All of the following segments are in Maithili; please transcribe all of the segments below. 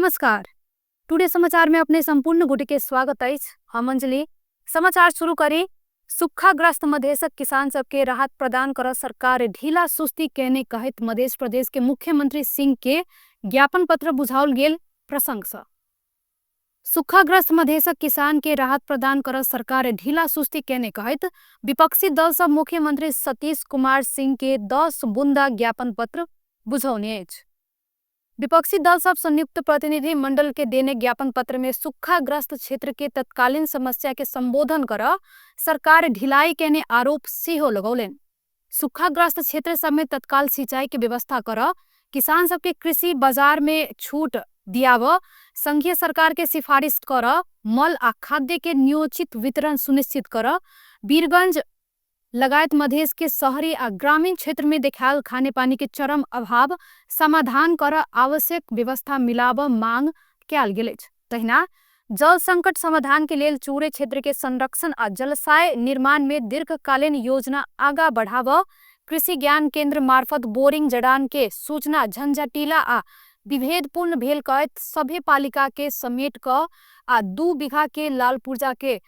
नमस्कार, टुडे समाचार में अपने संपूर्ण गुट के स्वागत अछि। हम अंजलि। समाचार शुरू करी। सुखाग्रस्त मधेशक किसान सबके राहत प्रदान कर सरकार ढीला सुस्ती केने कहैत मध्य प्रदेश के मुख्यमंत्री सिंह के ज्ञापन पत्र बुझाओल गेल प्रसंग से सुखाग्रस्त मधेशक किसान के राहत प्रदान कर सरकार ढीला सुस्ती केने कहैत विपक्षी दल सब मुख्यमंत्री सतीश कुमार सिंह के 10 बुंदा ज्ञापन पत्र बुझौने अछि। विपक्षी दल सब संयुक्त प्रतिनिधि मंडल के देने ज्ञापन पत्र में सुखाग्रस्त क्षेत्र के तत्कालीन समस्या के संबोधन कर सरकार ढिलाई केने आरोप सेहो लगौलनि। सुखाग्रस्त क्षेत्र सब में तत्काल सिंचाई के व्यवस्था कर, किसान सबके कृषि बाजार में छूट दियाव, संघीय सरकार के सिफारिश कर, मल आ खाद्य के न्योचित वितरण सुनिश्चित कर, वीरगंज लगायत मधेश के शहरी आ ग्रामीण क्षेत्र में देखायल खानेपानी के चरम अभाव समाधान कर आवश्यक व्यवस्था मिलाब मांग कयल गेल अछि। तहिना जल संकट समाधान के लेल चूरे क्षेत्र के संरक्षण आ जलाशय निर्माण में दीर्घकालीन योजना आगा बढ़ाव, कृषि ज्ञान केंद्र मार्फत बोरिंग जड़ान के सूचना झंझटिला आ विभेदपूर्ण भेल कहैत सभे पालिका के समेट क आ 2 बीघा के लाल पुर्जा के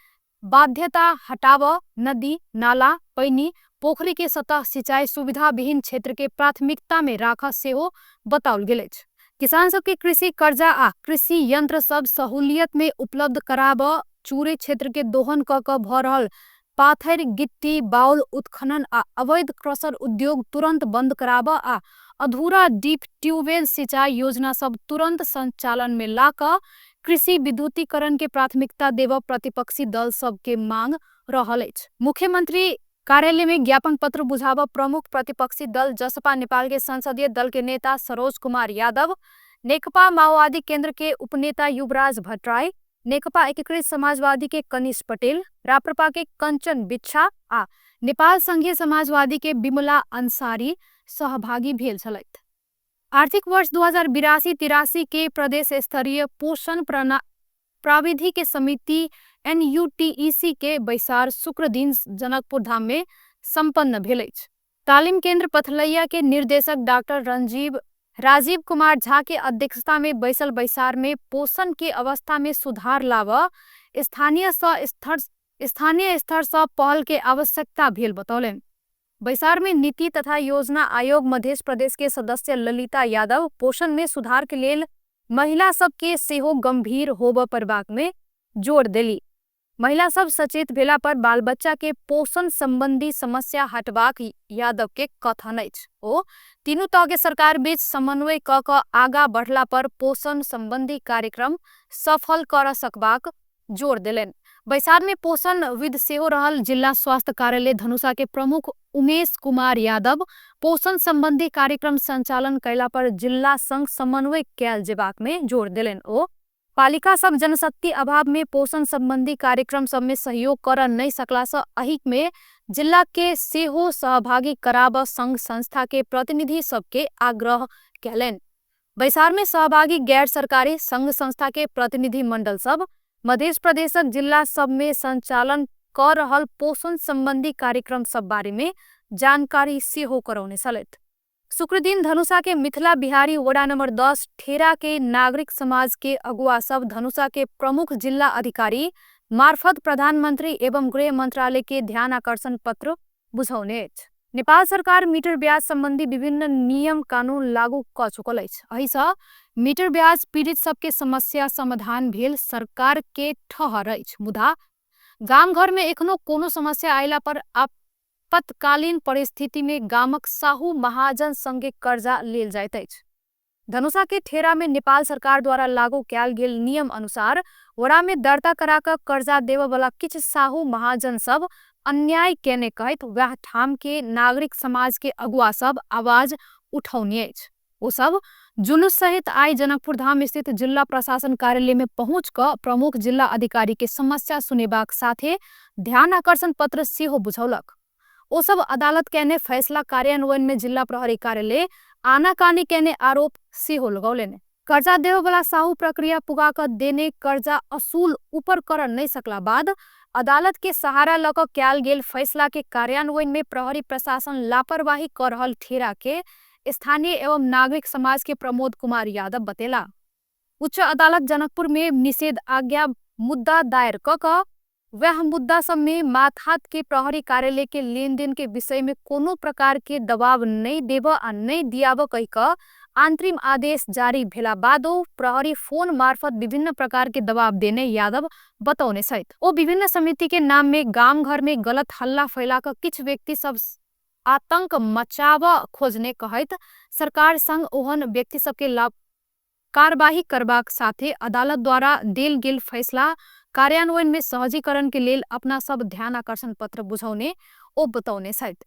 बाध्यता हटाव, नदी नाला पैनी पोखरी के सतह सिंचाई सुविधा विहीन क्षेत्र के प्राथमिकता में राख सेहो बताओल गेल अछि। किसान सबके कृषि कर्जा आ कृषि यंत्र सब सहूलियत में उपलब्ध कराब, चूरे क्षेत्र के दोहन क क भ रहल पाथर गिट्टी बाउल उत्खनन आ अवैध क्रसर उद्योग तुरंत बंद कराब आ अधूरा डीप ट्यूबवेल सिंचाई योजना सब तुरंत संचालन में ला क कृषि विद्युतीकरण के प्राथमिकता देव प्रतिपक्षी दल सबके मांग रहल अछि। मुख्यमंत्री कार्यालय में ज्ञापन पत्र बुझाव प्रमुख प्रतिपक्षी दल जसपा नेपाल के संसदीय दल के नेता सरोज कुमार यादव, नेकपा माओवादी केंद्र के उपनेता युवराज भट्टराई, नेकपा एकीकृत समाजवादी के कनिष पटेल, राप्रपा के कंचन बिच्छा आ नेपाल संघीय समाजवादी के विमला अंसारी सहभागी भेल छलथि। आर्थिक वर्ष 2082-83 के प्रदेश स्तरीय पोषण प्राविधि के समिति एनयूटीईसी के बैसार शुक्र दिन जनकपुर धाम में संपन्न भेल अछि। तालीम केंद्र पथलैया के निर्देशक डॉक्टर राजीव कुमार झा के अध्यक्षता में बैसल बैसार में पोषण के अवस्था में सुधार लाव स्थानीय स्तर से पहल के आवश्यकता भेल बतौलनि। बैसार में नीति तथा योजना आयोग मध्य प्रदेश के सदस्य ललिता यादव पोषण में सुधार के लेल महिला सबके सेहो गंभीर होबय पड़बाक में जोर देली। महिला सब सचेत भेला पर बाल बच्चा के पोषण संबंधी समस्या हटबाक यादव के कथन अछि। ओ तीनू तह के सरकार बीच समन्वय क क आगा बढ़ला पर पोषण संबंधी कार्यक्रम सफल कर सकबाक जोर देलनि। बैसार में पोषण विद सेहो रहल जिला स्वास्थ्य कार्यालय धनुषा के प्रमुख उमेश कुमार यादव पोषण संबंधी कार्यक्रम संचालन कयला पर जिला संग समन्वय कयल जेबाक में जोर देलनि। ओ पालिका सब जनशक्ति अभाव में पोषण संबंधी कार्यक्रम सब में सहयोग कर नहीं सकला से अहिक में जिला के सेहो सहभागी कराब संघ संस्था के प्रतिनिधि सबके आग्रह कयलनि। बैसार में सहभागी गैर सरकारी संघ संस्था के प्रतिनिधि मंडल सब मध्य प्रदेशक जिला सब में संचालन कर रहल पोषण संबंधी कार्यक्रम सब बारे में जानकारी सेहो करौने छलथि। शुक्रदिन धनुषा के मिथिला बिहारी वडा नंबर 10 ठेरा के नागरिक समाज के अगुआ सब धनुषा के प्रमुख जिला अधिकारी मार्फत प्रधानमंत्री एवं गृह मंत्रालय के ध्यान आकर्षण पत्र बुझौने अछि। नेपाल सरकार मीटर ब्याज संबंधी विभिन्न नियम कानून लागू क चुकल अछि। एहिसँ मीटर ब्याज पीड़ित सबके समस्या समाधान भेल सरकार के ठहर अछि। मुदा गाम घर में एखनो कोनो समस्या आयला पर आपतकालीन परिस्थिति में गामक साहू महाजन संगे कर्जा लेल जाइत अछि। धनुषा के ठेरा में नेपाल सरकार द्वारा लागू कयल गेल नियम अनुसार वड़ा में दर्ता करा कऽ कर्जा देबय किछु साहू महाजन सब अन्याय केने कहैत वएह ठाम के नागरिक समाज के अगुआ सब आवाज उठौने अछि। ओ सब जुलूस सहित आई जनकपुर धाम स्थित जिला प्रशासन कार्यालय में पहुँच कऽ प्रमुख जिला अधिकारी के समस्या सुनेबाक साथे ध्यान आकर्षण पत्र सेहो बुझौलक। ओ सब अदालत केने फैसला कार्यान्वयन में जिला प्रहरी कार्यालय आनाकानी केने आरोप सेहो लगौलनि। कर्जा देबयवला साहू प्रक्रिया पुगा कऽ देने कर्जा असूल ऊपर कर नहीं सकला बाद अदालत के सहारा लऽ कऽ कयल गेल फैसला के कार्यान्वयन में प्रहरी प्रशासन लापरवाही कर रहल ठेरा के स्थानीय एवं नागरिक समाज के प्रमोद कुमार यादव बतेला। उच्च अदालत जनकपुर में निषेध आज्ञा मुद्दा दायर क कऽ वएह मुद्दा सब में मातहत के प्रहरी कार्यालय के लेनदेन के विषय में कोनो प्रकार के दबाव नहीं देब आ नहीं दियाब कहि कऽ अंतरिम आदेश जारी भेला बादो प्रहरी फोन मार्फत विभिन्न प्रकार के दबाव देने यादव बतौने छथि। ओ विभिन्न समिति के नाम में गाम घर में गलत हल्ला फैला कऽ किछु व्यक्ति सब आतंक मचाब खोजने कहैत सरकार संग ओहन व्यक्ति सबके कारबाही करबाक साथे अदालत द्वारा देल गेल फैसला कार्यान्वयन में सहजीकरण के लेल अपना सब ध्यान आकर्षण पत्र बुझौने ओ बतौने छथि।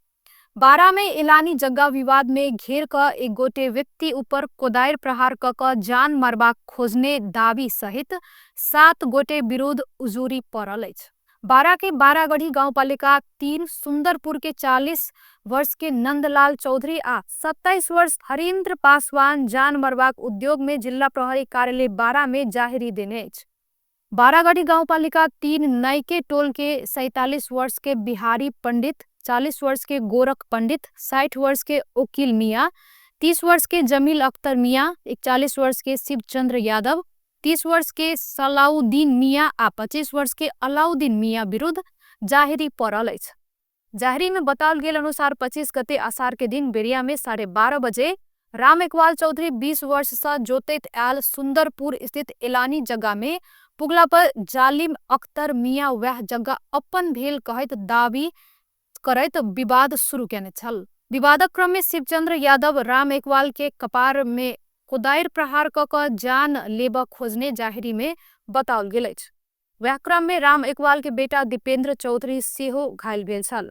बारा में एलानी जग्गा विवाद में घेर कऽ एक गोटे व्यक्ति ऊपर कोदारि प्रहार क कऽ जान मारबाक खोजने दावी सहित 7 गोटे विरुद्ध उजूरी पड़ल अछि। बारा के बारागढ़ी गाउँपालिका 3 सुंदरपुर के 40 वर्ष के नंदलाल चौधरी आ 27 वर्ष हरिन्द्र पासवान जान मरबाक उद्योग में जिला प्रहरी कार्यालय बारा में जाहिरी देने अछि। बारागढ़ी गाउँपालिका 3 नैके टोल के 47 वर्ष के बिहारी पंडित, 40 वर्ष के गोरख पंडित, 60 वर्ष के ओकील मियाँ, 30 वर्ष के जमील अख्तर मियाँ, 41 वर्ष के शिवचंद्र यादव, 30 वर्ष के सलाउद्दीन मियाँ आ 25 वर्ष के अलाउद्दीन मियाँ विरुद्ध जाहिरी पड़ल अछि। जाहिरी में बताओल गेल अनुसार 25 गते आषाढ़ के दिन बेरिया में 12:30 बजे राम एकवाल चौधरी 20 वर्ष से जोतैत आयल सुंदरपुर स्थित एलानी जगह में पुगला पर जालिम अख्तर मियाँ वह जगह अपन भेल कहैत दावी करैत विवाद शुरू केने छल। विवादक क्रम में शिवचंद्र यादव राम एकवाल के कपार में कोदारि प्रहार क कऽ जान लेबऽ खोजने जाहिरी में बताओल गेल अछि। वएह क्रम में राम एकवाल के बेटा दीपेंद्र चौधरी सेहो घायल भेल छल।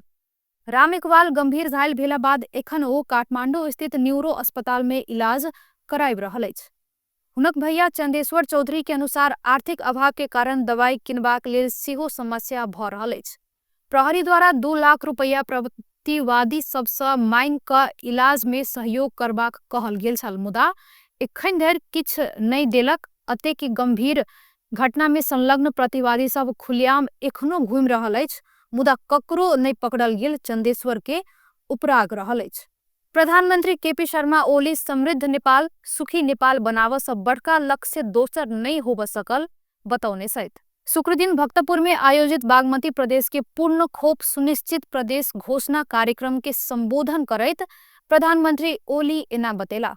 राम एकवाल गंभीर घायल भेला बाद एखन ओ काठमांडू स्थित न्यूरो अस्पताल में इलाज कराबि रहल अछि। हुनक भैया चंदेश्वर चौधरी के अनुसार आर्थिक अभाव के कारण दवाई किनबाक लेल सेहो समस्या भऽ रहल अछि। प्रहरी द्वारा 2 लाख रुपैया प्रतिवादी सबसँ मांगि कऽ इलाज में सहयोग करबाक कहल गेल छल, मुदा एखन धरि किछु नहि देलक। अतेक गंभीर घटना में संलग्न प्रतिवादी सब खुलेआम एखनो घूमि रहल अछि, मुदा ककरो नहि पकड़ल गेल चंदेश्वर के उपराग रहल अछि। प्रधानमंत्री केपी शर्मा ओली समृद्ध नेपाल सुखी नेपाल बनाबऽ सँ बड़का लक्ष्य दोसर नहि होबऽ सकल बतौने छथि। शुक्रदिन भक्तपुर में आयोजित बागमती प्रदेश के पूर्ण खोप सुनिश्चित प्रदेश घोषणा कार्यक्रम के संबोधन करैत प्रधानमंत्री ओली एना बतेला।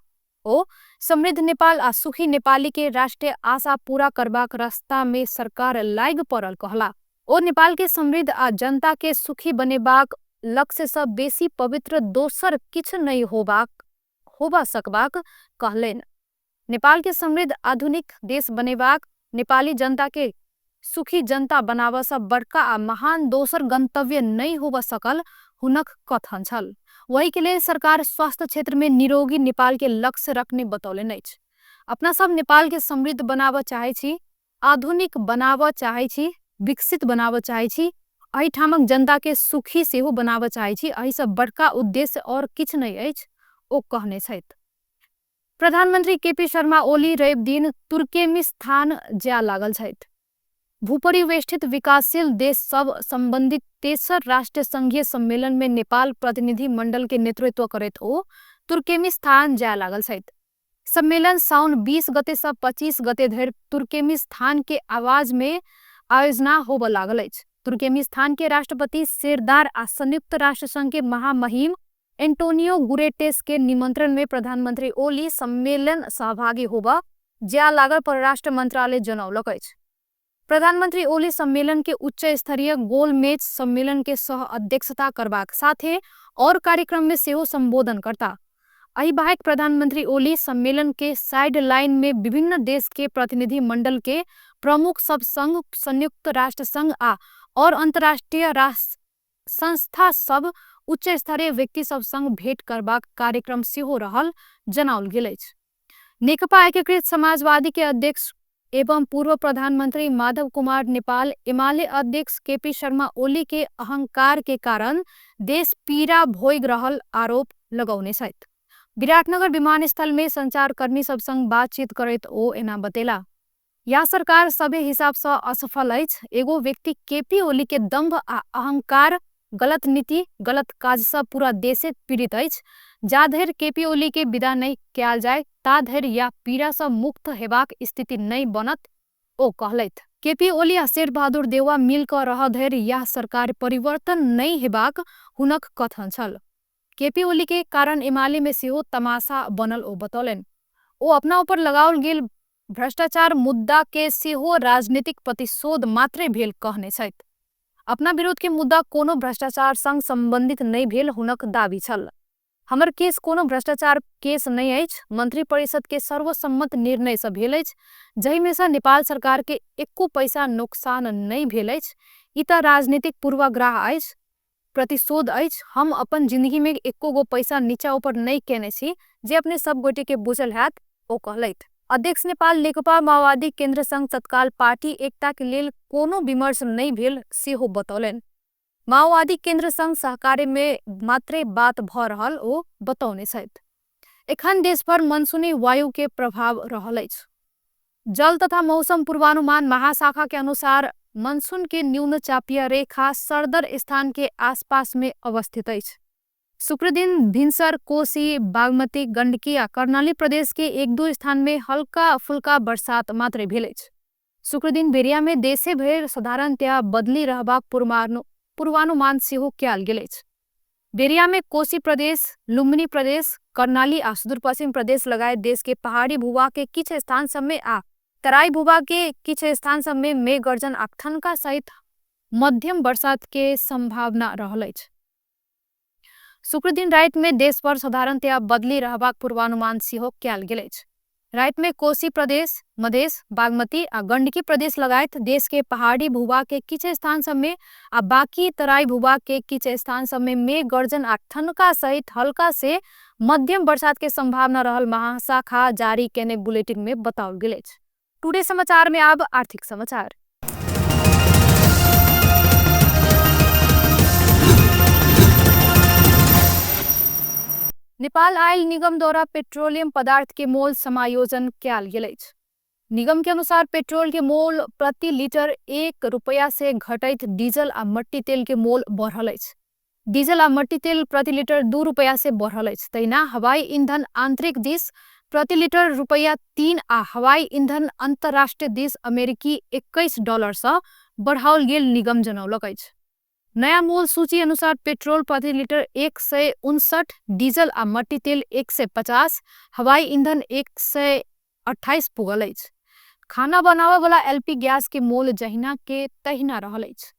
ओ समृद्ध नेपाल आ सुखी नेपाली के राष्ट्रीय आशा पूरा करबाक रास्ता में सरकार लागि पड़ल कहला। ओ नेपाल के समृद्ध आ जनता के सुखी बनेबाक लक्ष्य सँ बेसी पवित्र दोसर किछु नहि होबा सकबाक कहलनि। नेपाल के समृद्ध आधुनिक देश बनेबाक, नेपाली जनता के सुखी जनता बनाबऽ सँ बड़का आ महान दोसर गंतव्य नहि होबऽ सकल हुनक कथन छल। वही के लेल सरकार स्वास्थ्य क्षेत्र में निरोगी नेपाल के लक्ष्य रखने बतौलनि अछि। अपना सब नेपाल के समृद्ध बनाबऽ चाहै छी, आधुनिक बनाबऽ चाहै छी, विकसित बनाबऽ चाहै छी, एहिठामक जनता के सुखी सेहो बनाबऽ चाहै छी। एहिसँ बड़का उद्देश्य और किछु नहि अछि, ओ कहने छथि। प्रधानमंत्री केपी शर्मा ओली रवि दिन तुर्कमेनिस्तान जाय लागल छथि। भूपरिवेष्टित विकासशील देश सब संबंधित तेसर राष्ट्र संघीय सम्मेलन में नेपाल प्रतिनिधि मंडल के नेतृत्व करैत ओ तुर्कमेनिस्तान जाय लागल छथि। सम्मेलन साउन 20 गते से 25 गते धरि तुर्कमेनिस्तान के आवाज में आयोजना होबऽ लागल अछि। तुर्कमेनिस्तान के राष्ट्रपति सेरदार आ संयुक्त राष्ट्र संघ के महामहिम एंटोनियो गुटेरेस के निमंत्रण में प्रधानमंत्री ओली सम्मेलन सहभागी होबऽ जाय लागल परराष्ट्र मंत्रालय जनौलक अछि। प्रधानमंत्री ओली सम्मेलन के उच्च स्तरीय गोलमेज सम्मेलन के सह अध्यक्षता करबाक साथे और कार्यक्रम में सेहो संबोधन करता। एहि बाहेक प्रधानमंत्री ओली सम्मेलन के साइड लाइन में विभिन्न देश के प्रतिनिधि मंडल के प्रमुख सब संघ, संयुक्त राष्ट्र संघ आ और अंतर्राष्ट्रीय संस्था सब उच्च स्तरीय व्यक्ति सब संग भेंट करबाक कार्यक्रम सेहो रहल जनाओल गेल अछि। नेकपा एकीकृत समाजवादी के अध्यक्ष एवं पूर्व प्रधानमंत्री माधव कुमार नेपाल एमाले अध्यक्ष केपी शर्मा ओली के अहंकार के कारण देश पीड़ा भोगि रहल आरोप लगौने छथि। विराटनगर विमानस्थल में संचारकर्मी सब संग बातचीत करैत ओ एना बतेला। या सरकार सभे हिसाब से असफल अछि। एगो व्यक्ति केपी ओली के दंभ आ अहंकार गलत नीति गलत काजसँ पूरा देशे पीड़ित अछि। जाधरि केपी ओलीके विदा नहि कयल जाय ताधरि यह पीड़ासँ मुक्त हेबाक स्थिति नहि बनत, ओ कहलथि। केपी ओली आ शेरबहादुर देउवा मिल कऽ रहऽ धरि यह सरकार परिवर्तन नहि हेबाक हुनक कथन छल। केपी ओलीके कारण एमालेमे सेहो तमाशा बनल ओ बतौलनि। ओ अपना ऊपर लगाओल गेल भ्रष्टाचार मुद्दाके सेहो राजनीतिक प्रतिशोध मात्रै भेल कहने छथि। अपना विरुद्धके मुद्दा कोनो भ्रष्टाचार संग सम्बन्धित नहि भेल हुनक दावी छल। हमर केस कोनो भ्रष्टाचार केस नहि अछि, मंत्री परिषद के सर्वसम्मत निर्णयसँ भेल अछि, जाहिमेसँ नेपाल सरकारके एको पैसा नोकसान नहि भेल अछि। ई तऽ राजनीतिक पूर्वाग्रह अछि, प्रतिशोध अछि। हम अपन जिंदगीमे एको गो पैसा नीचा ऊपर नहि केने छी, जे अपने सब गोटेके बुझल हैत, ओ कहलथि। अध्यक्ष नेपाल नेकपा माओवादी केन्द्र संग तत्काल पार्टी एकताके लेल कोनो विमर्श नहि भेल सेहो बतौलनि। माओवादी केन्द्र संग सहकार्यमे मात्रै बात भऽ रहल ओ बतौने छथि। एखन देशभर मनसूनी वायुके प्रभाव रहल अछि। जल तथा मौसम पूर्वानुमान महाशाखा के अनुसार मनसून के न्यून चापीय रेखा सरदर स्थान के आसपास में अवस्थित अछि। शुक्रदिन भिनसर कोसी, बागमती, गंडकी आ कर्णाली प्रदेश के एक दू स्थान में हल्का फुल्का बरसात मात्रै भेल अछि। शुक्रदिन बेरिया में देशे भरि साधारणतया बदली रहबाक पूर्वानुमान सेहो कयल गेल अछि। बेरिया में कोसी प्रदेश, लुम्बिनी प्रदेश, कर्णाली आ सुदूरपश्चिम प्रदेश लगायत देश के पहाड़ी भूभाग के किछु स्थान सब में आ तराई भूभाग के किछु स्थान सब में मेघ गर्जन आ ठनका सहित मध्यम बरसात के संभावना रहल अछि। शुक्रदिन राति में देशभर साधारणतया बदली रहबाक पूर्वानुमान सेहो कयल गेल अछि। राति में कोसी प्रदेश, मधेश, बागमती आ गंडकी प्रदेश लगायत देश के पहाड़ी भूभाग के किछु स्थान सब में आ बाकी तराई भूभाग के किछु स्थान सब में मेघ गर्जन आ ठनका सहित हल्का से मध्यम बरसात के संभावना रहल महाशाखा जारी केने बुलेटिन में बताओल गेल अछि। टुडे समाचार में अब आर्थिक समाचार। नेपाल आयल निगम द्वारा पेट्रोलियम पदार्थ के मोल समायोजन कयल गेल अछि। निगम के अनुसार पेट्रोल के मोल प्रति लीटर 1 रुपया से घटैत डीजल आ मट्टी तेल के मोल बढ़ल अछि। डीजल आ मट्टी तेल प्रति लीटर 2 रुपया से बढ़ल अछि। तहिना हवाई ईंधन आंतरिक दिस प्रति लीटर रुपया 3 आ हवाई ईंधन अंतर्राष्ट्रीय दिस अमेरिकी $21 सँ बढ़ाओल गेल निगम जनौलक अछि। नया मोल सूची अनुसार पेट्रोल प्रति लीटर 159, डीजल आ मट्टी तेल 150, हवाई ईंधन 128 पुगल अछि। खाना बनावे वाला एलपी गैस के मोल जहिना के तहिना रहल अछि।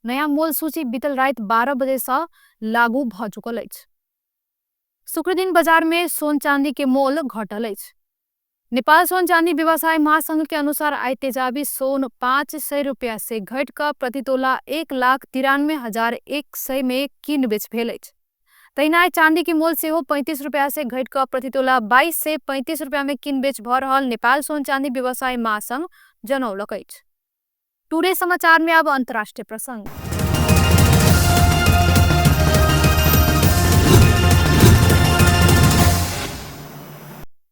नया मोल सूची बीतल राति 12 बजे सँ लागू भऽ चुकल अछि। शुक्रदिन बाजार में सोन चांदी के मोल घटल अछि। नेपाल सोन चांदी व्यवसाय महासंघ के अनुसार आइ तेजाबी सोन 500 रुपया से घटि कऽ प्रति तोला 1,93,100 में किन बेच भेल अछि। तहिना आइ चांदी के मोल सेहो 35 रुपया से घटि कऽ प्रति तोला 2235 रुपया में किन बेच भऽ रहल नेपाल सोन चांदी व्यवसाय महासंघ जनौलक अछि। टुडे समाचार में अब अंतर्राष्ट्रीय प्रसंग।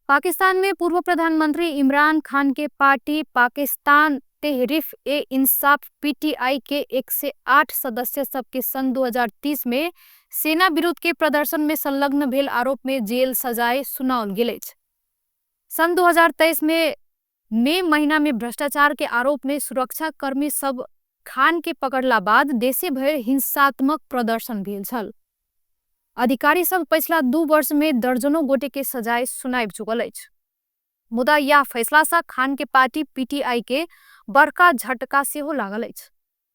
पाकिस्तान में पूर्व प्रधानमंत्री इमरान खान के पार्टी पाकिस्तान तेहरीफ ए इंसाफ पीटीआई के 108 सदस्य सबके सन 2030 में सेना विरुद्ध के प्रदर्शन में संलग्न भेल आरोप में जेल सजाए सुनाओल गेल अछि। सन 2023 में मई महीना में भ्रष्टाचार के आरोप में सुरक्षा कर्मी सब खान के पकड़ला बाद देशे भरि हिंसात्मक प्रदर्शन भेल छल। अधिकारी सब पिछला 2 वर्ष में दर्जनों गोटे के सजाए सुनाबि चुकल अछि। मुदा यह फैसला सँ खान के पार्टी पीटीआई के बड़का झटका सेहो लागल अछि।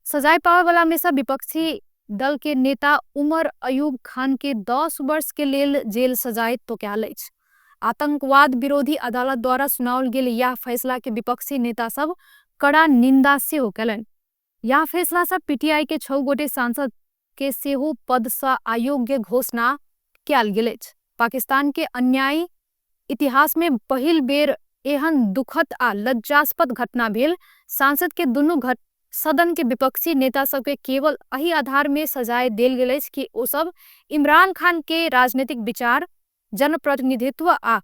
सजाए पावे वाला में से विपक्षी दल के नेता उमर अयूब खान के 10 वर्ष के लेल जेल सजाए तोकायल अछि। आतंकवाद विरोधी अदालत द्वारा सुनाओल गेल यह फैसला के विपक्षी नेता सब कड़ा निंदा सेहो केलनि। यह फैसला सँ पीटीआई के 6 गोटे सांसद के सेहो पद सँ अयोग्य घोषणा कयल गेल अछि। पाकिस्तान के अन्यायी इतिहास में पहिल बेर एहन दुखद आ लज्जास्पद घटना भेल। सांसद के दुनू सदन के विपक्षी नेता सबके केवल एहि आधार में सजाए देल गेल अछि कि ओ सब इमरान खान के राजनीतिक विचार, जनप्रतिनिधित्व आ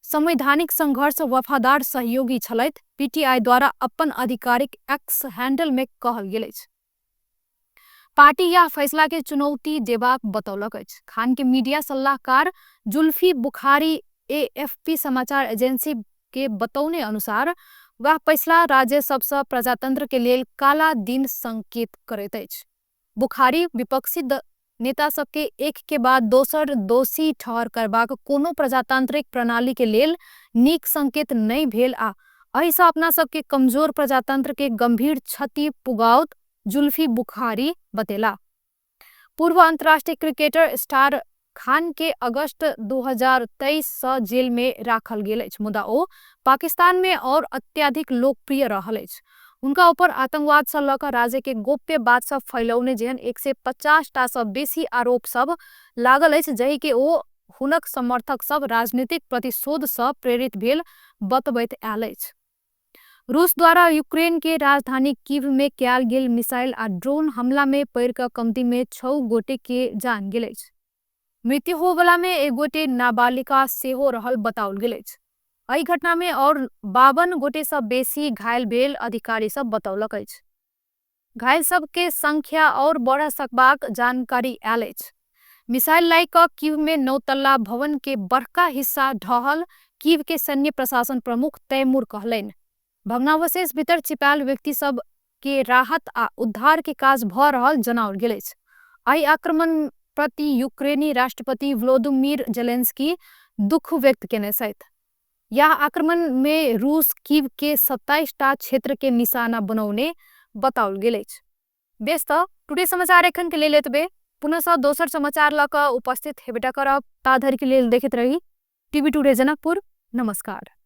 संवैधानिक संघर्ष वफादार सहयोगी छलथि। पीटीआई द्वारा अपन आधिकारिक एक्स हैंडल में कहल गेल अछि। पार्टी यह फैसला के चुनौती देबाक बतौलक अछि। खान के मीडिया सलाहकार जुल्फी बुखारी एएफपी समाचार एजेंसी के बतौने अनुसार वह फैसला राज्य सबसँ प्रजातंत्र के लेल काला दिन संकेत करैत अछि। बुखारी विपक्षी नेता सबके एक के बाद दोसर दोषी ठहर करबाक कोनो प्रजातांत्रिक प्रणाली के लेल नीक संकेत नहि भेल आ एहिसँ अपना सबके कमजोर प्रजातंत्र के गंभीर क्षति पुगाओत जुल्फी बुखारी बतेला। पूर्व अंतर्राष्ट्रीय क्रिकेटर स्टार खान के अगस्त 2023 सँ जेल में राखल गेल अछि, मुदा ओ पाकिस्तान में और अत्यधिक लोकप्रिय रहल अछि। हुनका ऊपर आतंकवाद सँ लऽ कऽ राज्य के गोप्य बात सब फैलौने जेहन 150 टा सँ बेसी आरोप सब लागल अछि, जाहि के ओ हुनक समर्थक सब राजनीतिक प्रतिशोध सँ प्रेरित भेल बतबैत आयल अछि। रूस द्वारा यूक्रेन के राजधानी कीव में कयल गेल मिसाइल आ ड्रोन हमला में पड़ि कऽ कमती में 6 गोटे के जान गेल अछि। मृत्यु होवला में एक गोटे नाबालिका सेहो रहल बताओल गेल अछि। एहि घटना में और 52 गोटे सँ बेसी घायल भेल अधिकारी सब बतौलक अछि। घायल सब के संख्या और बढ़ सकबाक जानकारी आयल अछि। मिसाइल लागि कऽ कीव में 9 तल्ला भवन के बड़का हिस्सा ढहल कीव के सैन्य प्रशासन प्रमुख तैमूर कहलनि। भग्नावशेष भीतर छिपायल व्यक्ति सब के राहत आ उद्धार के काज भऽ रहल जनाओल गेल अछि। एहि आक्रमण प्रति यूक्रेनी राष्ट्रपति व्लोदिमीर जेलेंस्की दुख व्यक्त केने छथि। यह आक्रमण में रूस कीव के 27 टा क्षेत्र के निशाना बनौने बताओल गेल अछि। बेस तऽ टुडे समाचार एखन के लेल एतबे। पुनः दोसर समाचार लऽ कऽ उपस्थित हेबेटा करब, ता धरि के लेल देखैत रही टीवी टुडे जनकपुर। नमस्कार।